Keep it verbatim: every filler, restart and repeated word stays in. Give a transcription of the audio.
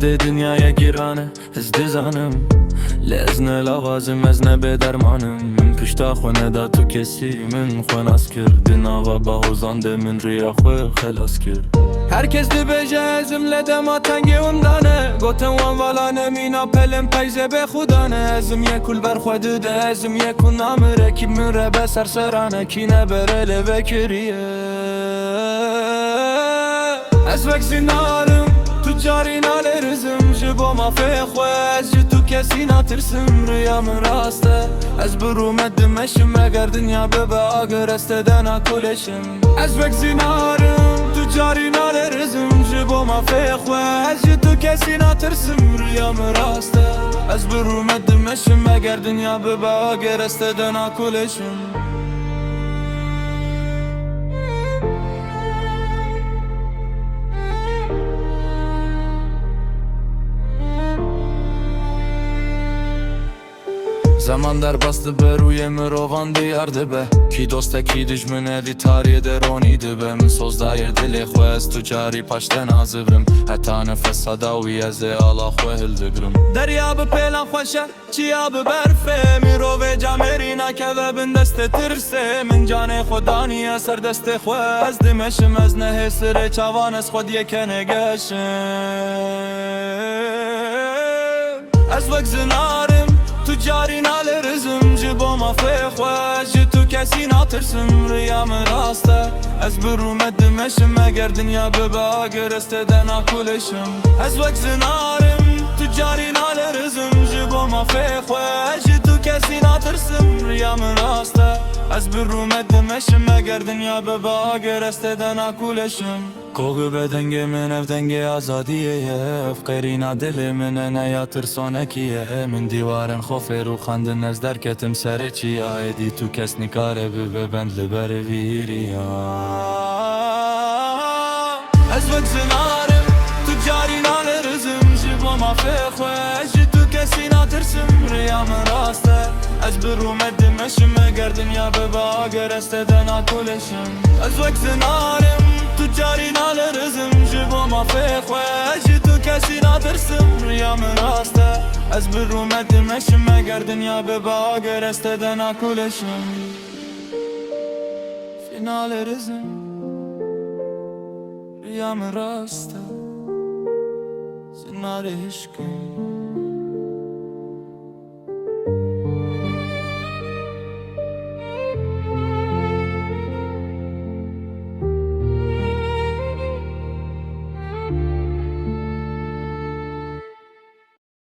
Dê dinyayê giran e, ez dizanim. Lê ez ne lawaz im, ez ne bêderman im. Min pişta xwe neda tu kesî, min xwe nas kir. Di nava bahozan de min riya xwe xelas kir. Her kes dibêje ez im, lê dema tengê windan e. Gotin wan vala ne mîna pelên peyzê bêxudan e. Ez im yek û li ber xwe dide, ez im yek û namire. Kî min re be serseran e, kî ne bere lê vekiriye. Ez wek zinar im, tu carî nalêrizim. Ji bo mafê xwe ez ji tu kesî natirsim. Riya min rast e, ez bi rûmet dimeşim. Eger dinya bibe agir, ez tê de nakuleşim. Ez wek zinar im, tu carî nalêrizim. Ji bo mafê xwe ez ji tu kesî natirsim. Riya min rast e, ez bi rûmet dimeşim. Eger dinya bibe agir, ez tê de nakuleşim. Zeman derbas dibe, rûyê mirovan diyar dibe. Kî dost e, kî dijmin e, di tariyê de ronî dibe. Min soz daye dilê xwe, ez tu carî paş te nazivim. Heta nefesa dawî ez ê ala xwe hildigrim. Derya bi pêlan xweş e, çiya bi berf e. Mirovê camêrî nakeve bin destê tirsê. Min canê xwe daniye ser destê xwe. Ez dimeşim, ez nehêsirê çavan, ez xwediyê kenê geşim. Ez wek zinar im, tu carî nalêrizim. Ji bo mafê xwe ez ji tu kesî natirsim. Riya min rast e, ez bi rûmet dimeşim. Eger dinya bibe agir, ez tê de nakuleşim. Ez wek zinar im, tu carî nalêrizim. Ji bo mafê xwe ez ji tu kesî natirsim. Riya min rast e, ez bi rûmet dimeşim. Eger dinya bibe agir, ez tê de nakuleşim. Koxî be dengê min, ev dengê azadiyê ye. Ev qêrîna dilê min e, ne ya tirsonekî ye. Min dîwarên xwe fêr û xandin, ez derketim serê çiya. Êdî tu kes nikare bibe bend li ber vî riya. Ez wek zinar im, tu carî nalêrizim. Ji bo mafê xwe ez ji tu kesî natirsim. Riya min rast e, ez bi rûmet dimeşim. Eger dinya bibe agir, ez tê de nakuleşim. Ez wek zinar im, tu carî nalêrizim. Ji bo mafê xwe ez ji tu kesî natirsim. Riya min rast e, ez bi rûmet dimeşim. Eger dinya bibe agir, ez tê de nakuleşim. Finalê rizim, riya min rast e. Zinarê hişkin.